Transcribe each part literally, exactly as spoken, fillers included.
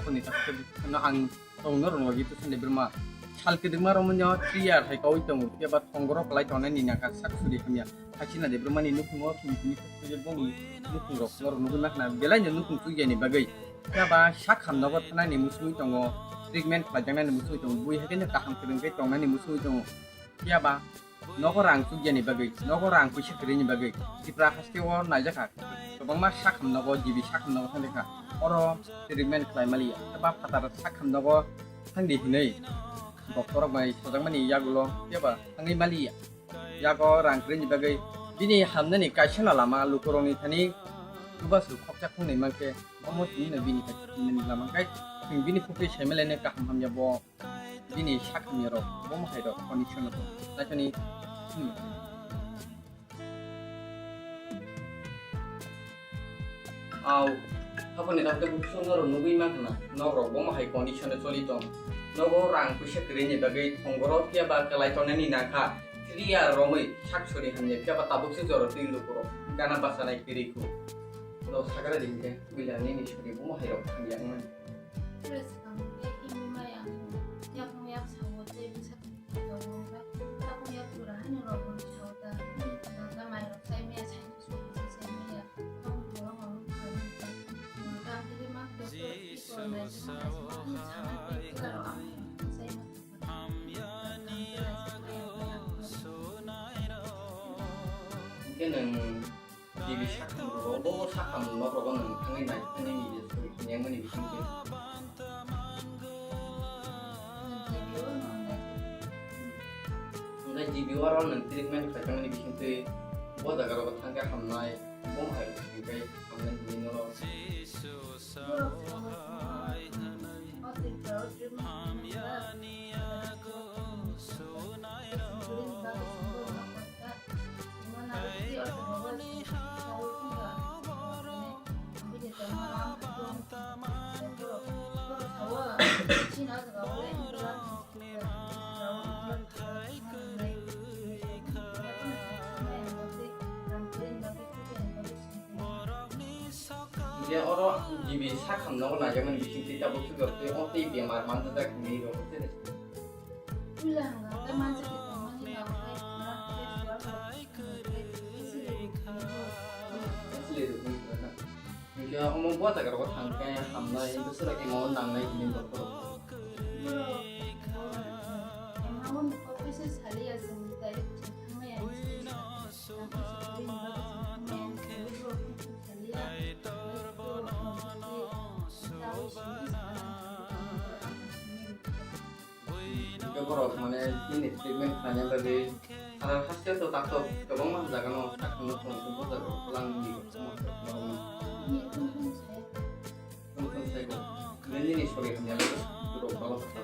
Hwnwi ta khe no ang tongno rwngwi to sani bruma. Sal kwdwkma romwi no three year hai kaui tongo, phiya ba thongoro kwlai tongnani nangkha sak suri hamya. Haisina de brumani nukhungo thwngwi thwngwi bongni nukhungrok norok nugwi mankha na belai no nukhung chukyani bagwi. Phiya ba sak hamnogo thanani muchungwi tongo, treatment khlaijaknani muchungwi tongo, bui hai khe no kaham kwrwng khe tongnani muchungwi tongo. Phiya ba nogo rang chukyani bagwi, nogo rang puisa kwrwini bagwi Tripura haste o naijakha. Kwbangma sakham nogo, G B sakham nogo thangjakha. Oro treatment khlai maliya. Ba phatar sakham nogo thangdi hinwi doctor rok bai sojakmani yagulo phiya ba thangwi maliya. Yago rang kwrwini bagwi bini hamnani kaisa no lama lukurokni thani chubachu khoksa khungnwi mankhe omo tini no bini kaisa lama khe chwng bini phukri saimalaino kaham hamya bo. Bini sakhamya rok bomo hai rok condition rok naisani. Au, hapani dakte bukusungo rok nugwi mankha na nok rok bomo hai condition o choli tong. Nogo rang puisa kwrwini bagwi thongoro phiya ba kwlai tongnani nangkha. Three year romwi sak suri hamya phiya ba tabuk se jora twi lukurok gana bachanai kwrwi khu. Rok sakra di hinkhe buila nini suri bomo hai rok hamya wngmani. Pura swkang khe himwi maya wngkha. Yakung yak sao tei bwsa tongkha. Yakung yak pura haino rok bo sao ta. Tangka mai rok sai maya, sai maya. Yakung borok rok wngkha. Tang khe ma doctor iko nai se ma, ano sana tei pura rok ang sai ma. Hwnkhe nwng T V sakham rogo, bo sakham nok rogo nwng thangwi nai thani ni je suri phinyang mani bising khe. Hwnkhe G B o aro nwng treatment khlai thangmani bising twi bo jaga rogo thangkhe hamnai, bo hai hwnkhe hamnai hwnwi norok. Hingke oro G B sakham nogo naijakmani bising tei tabuk swkang tei o tei bemar manjak hinwi rw se. Puila hwnka hwnkhe mansa khe tongmani rok hai khwna khe suar khe easily rw-, easily rw-, hwnka. Hingke omo bo jaga rogo thang khe hamnai, bwswk rok emo nangnai hwnwi borok. Borok, borok, emo office o saliya chwng direct thangmaya. Hingke borok mane bini treatment khlaina bagwi sara haste to doctor kwbangma jaga no sakno tong khe bo jaga o lang ni. Tong tong sai ko. Nini ni sori hamya le borok balo kha.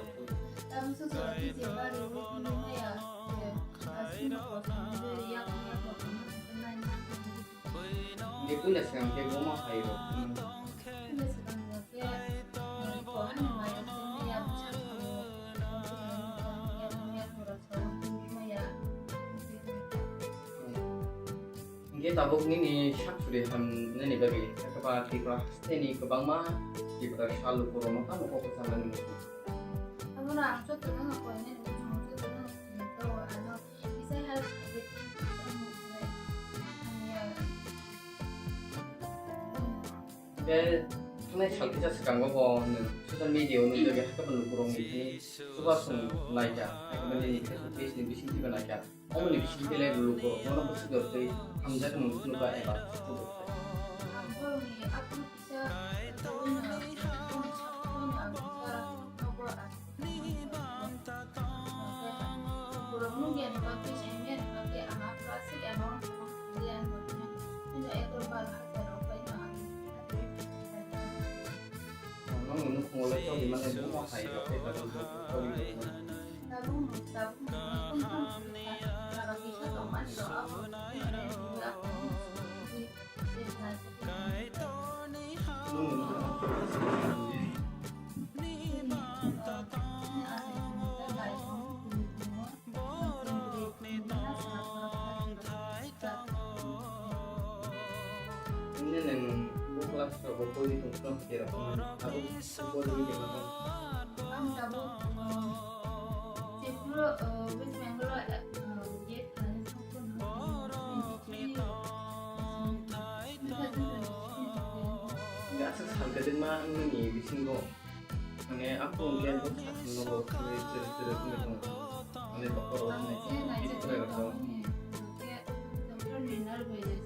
Hingke puila swkang khe bomo hai rok. Hingke tabuk nini sak suri hamnani bagwi khe ba Tripura hasteni kwbangma Tripura sal lukurokno tamo kok kwcharnani muchung. Abono ang jotono no koinani muchungo, jotono no sini tao ano kisa help khaidi. Tei thanai sal kisa swkango bo nwng social media o nukjagwi haikhe bo lukurokni thani chubachu naikha, haikhe bo nini Facebook page ni bisingtwi bo naikha. Omoni bisingtwi le lukurok bono bwswk tei hamjakmung phunukha eba phunukha. Ang borokni aphuru kisa tongwino, ang sakno ang kisa nogo ang. Borok nukya ni bagwi, saimanya ni bagwi ang aphuru aswk amount tong kiliya ni bagwi no, hino ekor baro hajar rok bai no ang. Nokni nukhungo le choli mane bomo hai rok khe tabuk choli rok mano. Tabuk, tabuk, tabuk kisa tongmani rok abo. Nini nwng bukla Abo pori tong tong kera tong. Abo pori tong tong. Ang tabuk, uh, Tripura, uh, West Bengal, uh, gate khaina song tong. Twenty-three, uh, two thousand twenty-three. Asa salka dengma ang nini bisingo. Mane, ako ang kaya ko sa tong no ko kare kare kare kare kare. Mane, doktor ko. Ang kaya na kaya ko. Kaya doktor ni nar bai na.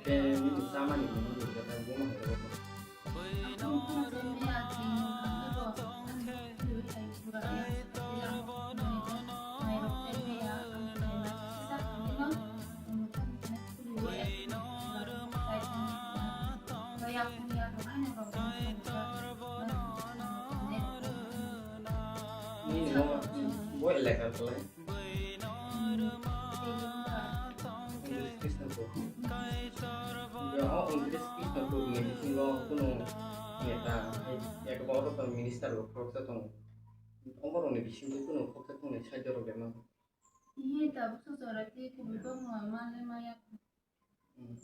Khe bini chamani mungwi rwkhe bo manwi rwkhe. Nini mo bo elaka kwlai? Ungtris Krishnapur. Ya, o Ungtris Krishnapur ni bisingo kunu neta, yak ba oro tong minister rok khoroksa tongo. Omo rokni bisingo kunu khoroksa tongni side rok ema. Ihe tabuk sujora tei kubui bokno ma le maya. Hmm.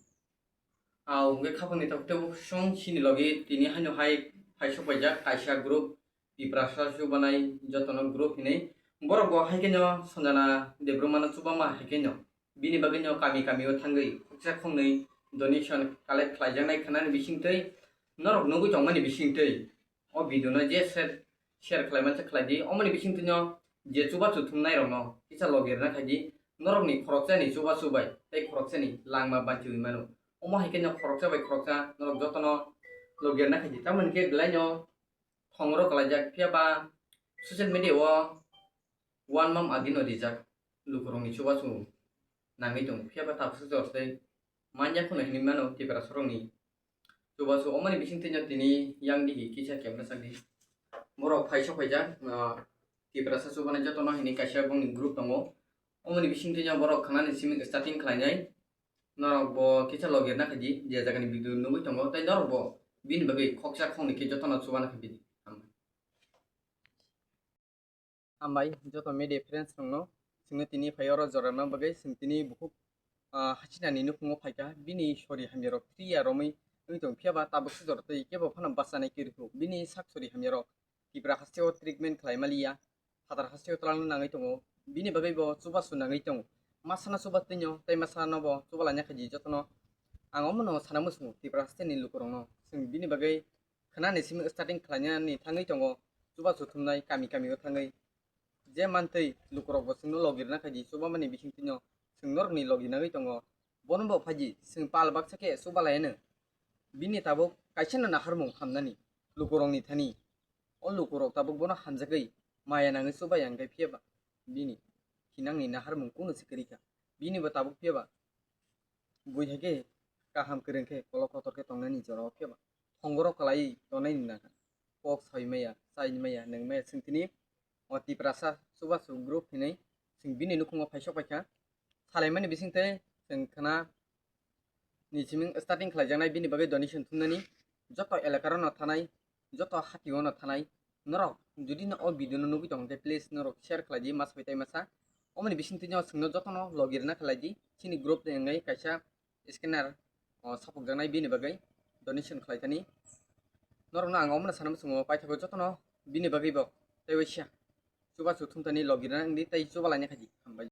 Au hwnkhe khapangni tabuk tei song chini logi tini haino hai phai sok paijak kaisa group Tiprasa chubanai jotono group hinwi. Borok bo hai kheno Sanjana Debbarmano chubama hai kheno bini bagwino kami kami o thangwi khoksa khongnwi donation collect khlaijaknai khwnani bisingtwi norok nugwi tongmani bisingtwi o video no je share, share khlai mansa khlai di. Omoni bisingtwi no je chubachu thumnai rokno kisa logi rwna khai di. Norokni khoroksani chubachu bai tei khoroksani langma banchiwi mano. Omo hai kheno khoroksa bai khoroksa norok jotono logi rwna khai di. Tamoni khe belai no thongro kalaijak, phiya ba social media o one month agino rijak lukurokni chubachu nangwi tongo, phiya ba tabuksa jor tei manya kheno hinwi mano Tiprasarokni chubachu. Omoni bisingtwino tini yang dihi kisa camera chak di. Borok phai sok phaijak, ah, Tiprasa chubanai jotono hinwi kaisa bongni group tongo. Omoni bisingtwino borok khwnani simi starting khlainai. Norok bo kisa logi rwna khai di, je jagani video nugwi tongo, tei norok bo bini bagwi khoksa khoknwi khe jotono chubana khai di. Hambai. Hambai joto media friends rokno, chwngno tini phai oro jora rwna bagwi, chwng tini bukhuk, ah, hachinani nukhungo phaikha, bini sori hamya rok three ya romwi wngwi tong, phiya ba tabuk sujor tei kebo phano bachanai kirikhu, bini sak sori hamya rok Tipra hasteo treatment khlai maliya, phatar hasteo twlangna nangwi tongo, bini bagwi bo chubachu nangwi tongo. Masano chubachu teinw tei masano bo chubalaina khaidi jotono. Ang omono sana muchungo Tipra hasteni lukurokno, chwng bini bagwi khwnani simi starting khlainani thangwi tongo, chubachu thumnai kami kami o thangwi. Je mantwi lukurok bo chwngno logi rwna khaidi, chubamani bisingtwino chwng norokni logi nangwi tongo. Bono bo phaidi, chwng pal baksa khe chubalaiano. Bini tabuk kaisano naharmung hamnani lukurokni thani. O lukurok tabuk bono hamjagwi maya nangwi chubai ang khe, phiya ba bini thinangni naharmung kunu se kwrwi kha. Bini bo tabuk phiya ba bui hai khe kaham kwrwng khe kolok kotor khe tongnani jorao, phiya ba thongoro kwlaiwi tongnai nang kha. Kok soi maya, chai maya, nwng maya, chwng tini o Tiprasa chubachu group hinwi chwng bini nukhungo phai sok paikha. Salaimani bisingtwi chwng khna ni siming starting khlaijaknai bini bagwi donation thumnani joto elaka rokno thanai, joto hati ono thanai. Norok jodi no o video no nugwi tong khe please norok share khlai di, masa bai tai masa. Omoni bisingtwi no chwngno jotono logi rwna khlai di, chini group ni wngwi kaisa scanner o sapukjaknai bini bagwi donation khlai thani. Norokno ang omono sana muchungo, paithago jotono bini bagwi bo tei waisa chubachu thumthani logi rwna wngdi tei chubalaina khaidi. Hambai.